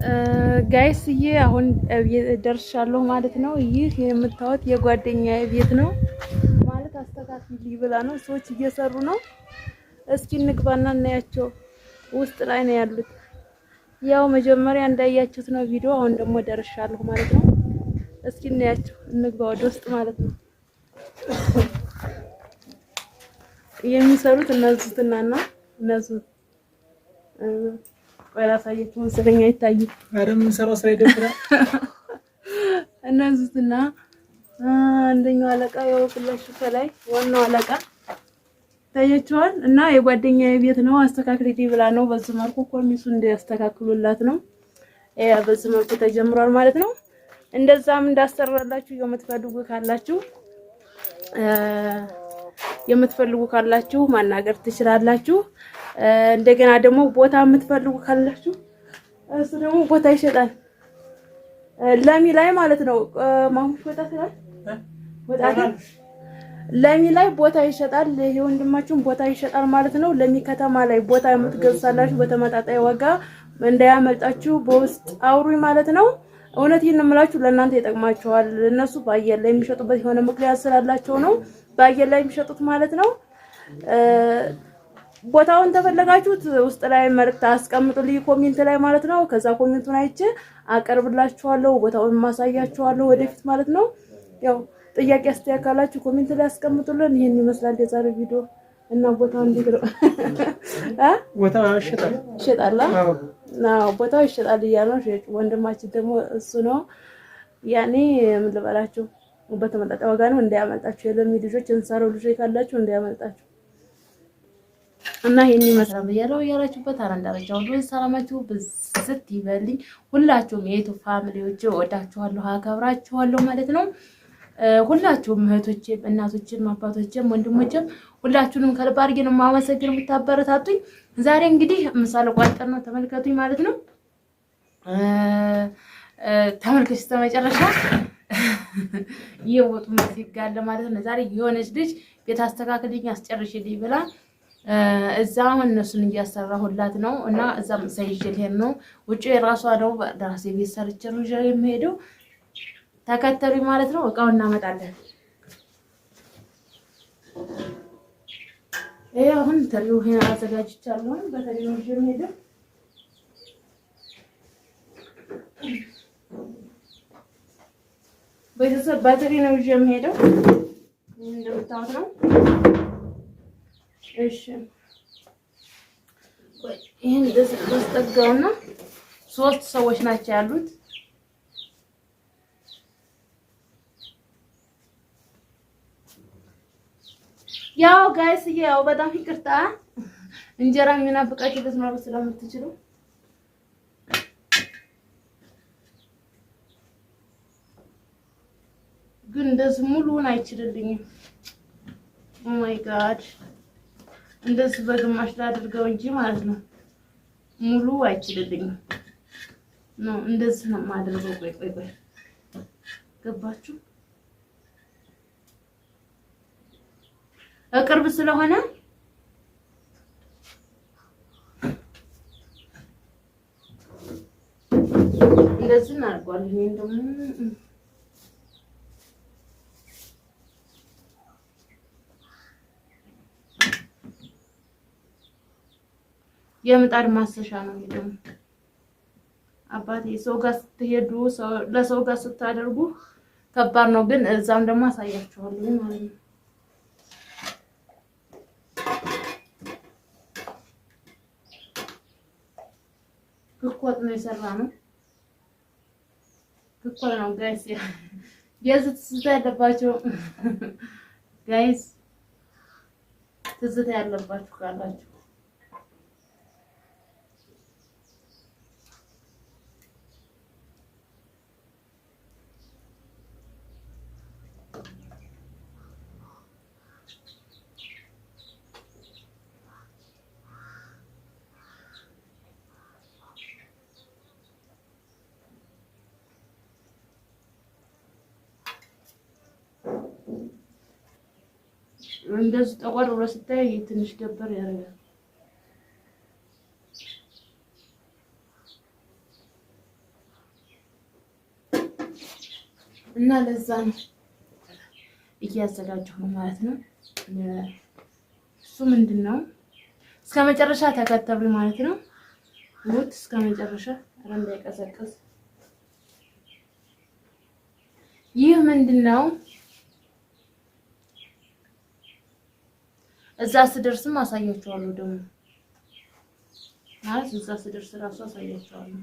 Guys ዬ አሁን ደርሻለሁ ማለት ነው። ይህ የምታዩት የጓደኛዬ ቤት ነው ማለት አስተካክልልኝ ብላ ነው። ሰዎች እየሰሩ ነው። እስኪ እንግባና እናያቸው። ውስጥ ላይ ነው ያሉት። ያው መጀመሪያ እንዳያችሁት ነው ቪዲዮ። አሁን ደግሞ ደርሻለሁ ማለት ነው። እስኪ እናያቸው፣ እንግባ ወደ ውስጥ ማለት ነው። የሚሰሩት እነዙትና እነዙ ቆይ ላሳያችሁ መሰለኝ አይታይም። ኧረ የምንሰራው ስራ ይደብራል። እነዙትና አንደኛው አለቃ ያው ሁላችሁ ከላይ ዋናው አለቃ ታያችኋል። እና የጓደኛዬ ቤት ነው አስተካክልልኝ ብላ ነው። በዚህ መልኩ ኮርኒሱ እንዲያስተካክሉላት ነው። ያ በዚህ መልኩ ተጀምሯል ማለት ነው። እንደዛም እንዳሰራላችሁ የምትፈልጉ ካላችሁ ማናገር ትችላላችሁ። እንደገና ደግሞ ቦታ የምትፈልጉ ካላችሁ እሱ ደግሞ ቦታ ይሸጣል። ለሚ ላይ ማለት ነው። ማሙሽ ወጣ ትላል ወጣ ለሚ ላይ ቦታ ይሸጣል። ይሄ ወንድማችሁን ቦታ ይሸጣል ማለት ነው። ለሚ ከተማ ላይ ቦታ የምትገዙ በተመጣጣኝ ዋጋ እንዳያመልጣችሁ በውስጥ አውሩኝ ማለት ነው። እውነት ይህን የምላችሁ ለእናንተ ይጠቅማችኋል። እነሱ በአየር ላይ የሚሸጡበት የሆነ ምክንያት ስላላቸው ነው በአየር ላይ የሚሸጡት ማለት ነው። ቦታውን ተፈለጋችሁት ውስጥ ላይ መልእክት አስቀምጡልኝ comment ላይ ማለት ነው። ከዛ comment ኡን አይቼ አቀርብላችኋለሁ፣ ቦታውን ማሳያችኋለሁ ወደፊት ማለት ነው። ያው ጥያቄ አስተያየት ካላችሁ comment ላይ አስቀምጡልን። ይሄን ይመስላል የዛሬው ቪዲዮ እና ቦታው እንዴት ነው? አ ቦታው ይሸጣል። ይሸጣል። አዎ ቦታው ይሸጣል እያለ ነው። ወንድማችን ደግሞ እሱ ነው። ያኔ ምን ልበላችሁ በተመጣጣኝ ዋጋ ነው። እንዳያመልጣችሁ የለሚ ልጆች እንሰራው ልጆች ካላችሁ እንዳያመልጣችሁ እና ይሄን ይመስላል ብያለሁ። እያላችሁበት አረንዳረጃ ሁሉ ሰላማችሁ ብዝት ይበልኝ። ሁላችሁም የ YouTube family ዎች ወዳችኋለሁ፣ አከብራችኋለሁ ማለት ነው። ሁላችሁም እህቶቼም፣ እናቶቼም፣ አባቶቼም፣ ወንድሞቼም ሁላችሁንም ከልብ አድርጌ ነው የማመሰግን የምታበረታቱኝ። ዛሬ እንግዲህ ምሳ ልቋጥር ነው፣ ተመልከቱኝ ማለት ነው። ተመልከች እስከመጨረሻ የወጡ ይጋለ ማለት ነው። ዛሬ የሆነች ልጅ ቤት አስተካክልኝ አስጨርሽልኝ ብላ እዛ አሁን እነሱን እያሰራሁላት ነው እና እዛ ምሳ ይዤ ልሄድ ነው። ውጭ የራሷ ነው። ራሴ ቤት ሰርቼ ነው ይዤ የምሄደው። ተከተሉኝ ማለት ነው። እቃው እናመጣለን። ይሄ አሁን ትሪው ይሄን አዘጋጅቻለሁ። በትሪ ነው ይዤ የምሄደው። ቤተሰብ በትሪ ነው ይዤ የምሄደው። እንደምታዩት ነው። እሺ ይሄን ደስጠጋውና ሶስት ሰዎች ናቸው ያሉት። ያው guys ያው በጣም ይቅርታ እንጀራ የሚናፍቃችሁ ልትኖሩ ስለምትችሉ ግን እንደዚህ ሙሉውን አይችልልኝም። Oh my God እንደዚህ በግማሽ ላድርገው እንጂ ማለት ነው። ሙሉ አይችልልኝም። ነው እንደዚህ ነው የማደርገው። ቆይ ቆይ ቆይ ገባችሁ? እቅርብ ስለሆነ እንደዚህ እናደርገዋለን። ይሄን ደግሞ የምጣድ ማሰሻ ነው። ይሄ ደግሞ አባቴ ሰው ጋር ስትሄዱ ለሰው ጋር ስታደርጉ ከባድ ነው፣ ግን እዛም ደግሞ አሳያችኋለሁ ማለት ነው። ክክ ወጥ ነው የሰራ ነው። ክክ ወጥ ነው guys። የዚህ ትዝታ ያለባችሁ guys፣ ትዝታ ያለባችሁ ካላችሁ እንደዚህ ጠቆር ብሎ ስታይ ትንሽ ደበር ያደርጋል። እና ለዛ ነው እያዘጋጀሁ ነው ማለት ነው። እሱ ምንድን ነው እስከ መጨረሻ ተከተሉ ማለት ነው። ጉድ እስከ መጨረሻ ኧረ እንዳይቀዘቅዝ። ይህ ምንድን ነው? እዛ ስደርስም አሳያችኋለሁ ደግሞ ማለት እዛ ስደርስ እራሱ አሳያችኋለሁ።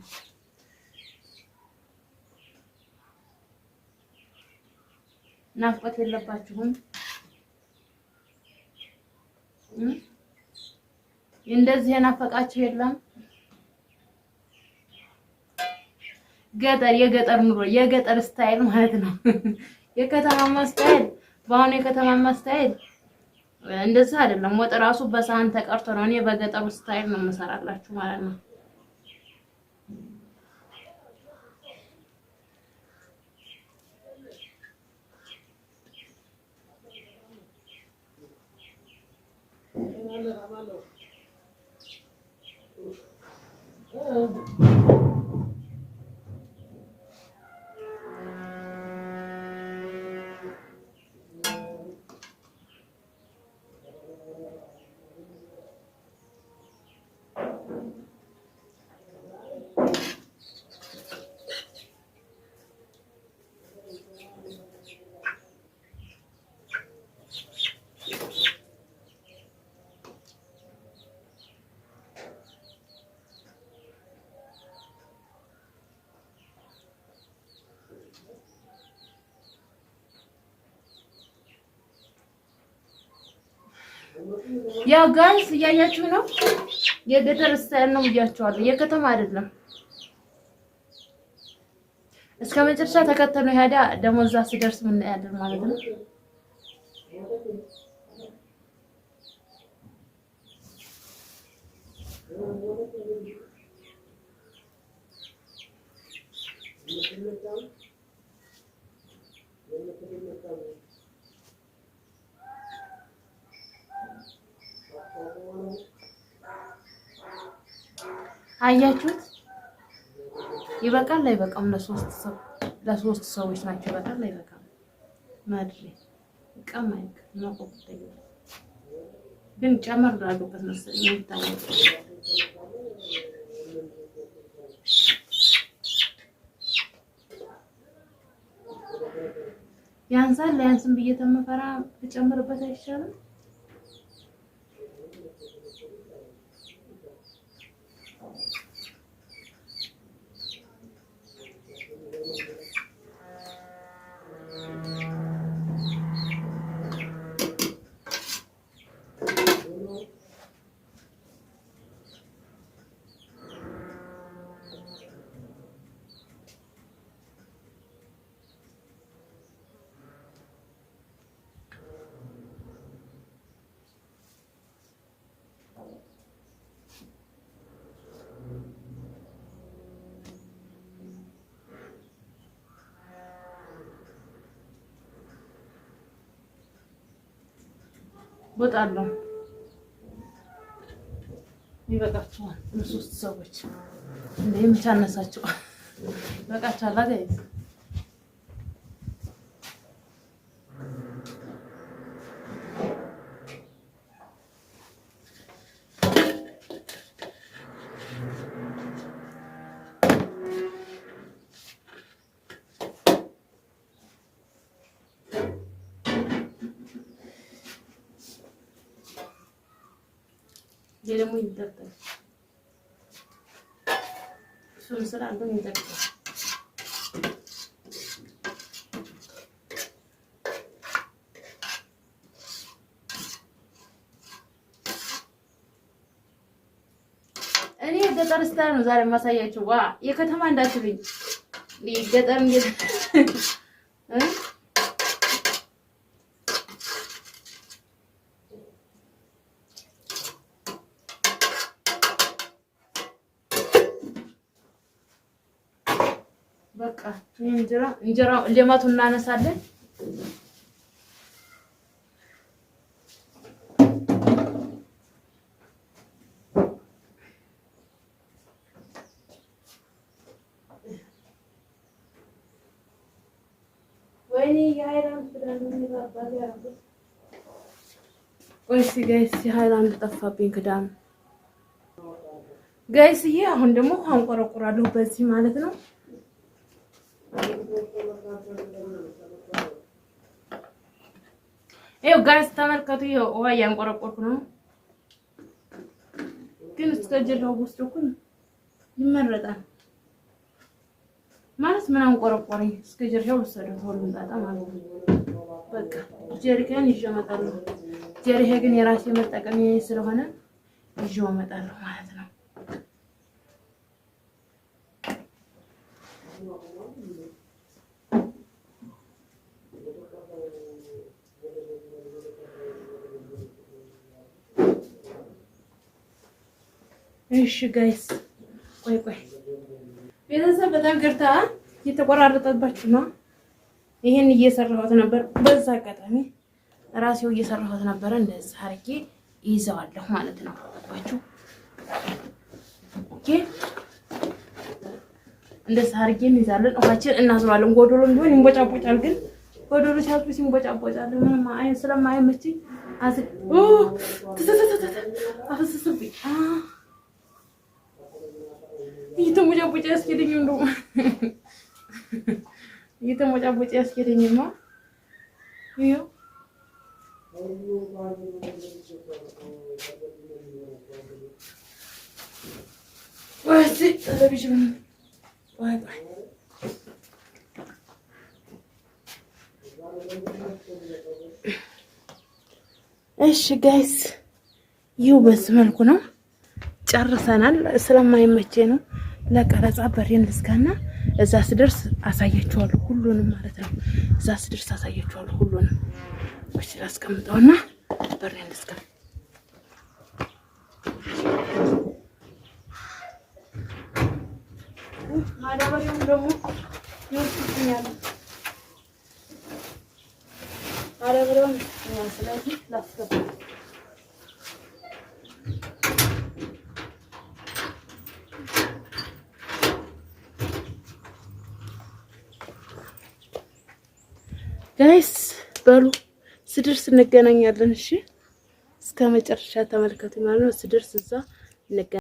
ናፍቆት የለባችሁም? እንደዚህ የናፈቃችሁ የለም? ገጠር የገጠር ኑሮ የገጠር style ማለት ነው። የከተማማ style በአሁኑ የከተማማ style እንደዚህ አይደለም። ወጥ ራሱ በሳህን ተቀርቶ ነው። እኔ በገጠሩ style ነው የምሰራላችሁ ማለት ነው። ያው guys እያያችሁ ነው። የገጠር style ነው ብያችኋለሁ፣ የከተማ አይደለም። እስከ መጨረሻ ተከተሉ። ሄዳ ደግሞ እዛ ስደርስ ምን ያለን ማለት ነው። አያችሁት? ይበቃል አይበቃም? ለሶስት ሰው ለሶስት ሰዎች ናቸው። ይበቃል አይበቃም? ማድሪ ቀማይክ ግን ጨመር ላድርግበት መሰለኝ የሚታወቀው ያንሳል ያንስም ብዬ ተመፈራ ብጨምርበት አይሻልም? ወጣለሁ። ይበቃችኋል። ለሶስት ሰዎች እንደ የምቻነሳቸው ይበቃችኋል። guys ይሄ ደግሞ ይንጠልጠል። እሱን ስላለው ይንጠልጠል። እኔ የገጠር style ነው ዛሬ የማሳያችሁ። ዋ የከተማ እንዳትሉኝ፣ ገጠር እንዴት በቃ እንጀራ እንጀራ ሌማቱን እናነሳለን። የሃይላንድ ክዳን ነው ያደረጉት። ቆይ እስኪ guys የሃይላንድ ጠፋብኝ ክዳኑ guys ዬ። አሁን ደግሞ ውሃ አንቆረቁራለሁ በዚህ ማለት ነው። ይኸው guys ተመልከቱ። ይኸው ውሃ እያንቆረቆርኩ ነው፣ ግን እስከ ጀልባው ወስዶ እኮ ይመረጣል ማለት ምን አንቆረቆረኝ። እስከ ጀርሻው ወሰደው ሁሉም ጣጣ ማለት ነው። በቃ ጀሪካን ይዤ እመጣለሁ። ጀሪካ ግን የራሴ መጠቀም ስለሆነ ይዤው እመጣለሁ ማለት ነው። እሺ guys ቆይ ቆይ ቤተሰብ በጣም ይቅርታ እየተቆራረጠባችሁ ነው። ይሄን እየሰራሁት ነበር። በዛ አጋጣሚ ራሴው እየሰራሁት ነበረ። እንደዛ አድርጌ ይዘዋለሁ ማለት ነው። አባችሁ okay፣ እንደዛ አድርጌ እንይዛለን። ውሃችን እናዝሯለን። ጎዶሎም ቢሆን ይንቦጫቦጫል፣ ግን ጎዶሎ ሲያልፍ ሲንቦጫቦጫል። ምንም አይ ስለማይመችኝ አዝ ኦ ተተተተተ አፈሰሰብኝ። እየተንቦጫቦጫ ያስኬደኝ እንደው እየተንቦጫቦጫ ያስኬደኝማ። ይኸው ቴሌቪዥን ቆይ ቆይ እሺ guys ይኸው በዚህ መልኩ ነው ጨርሰናል። ስለማይመቼ ነው ለቀረጻ በሬን ልዝጋና እዛ ስደርስ አሳያችኋለሁ ሁሉንም ማለት ነው። እዛ ስደርስ አሳያችኋለሁ ሁሉንም። እሺ ላስቀምጠውና በሬን ልዝጋ። ማዳበሪያውም ደግሞ ይወስድብኛል። ማዳበሪያውን ይወስድብኛል። ስለዚህ ላስገባ guys በሉ ስደርስ እንገናኛለን። እሺ እስከ መጨረሻ ተመልከቱ ማለት ነው። ስደርስ እዛ እንገናኛለን።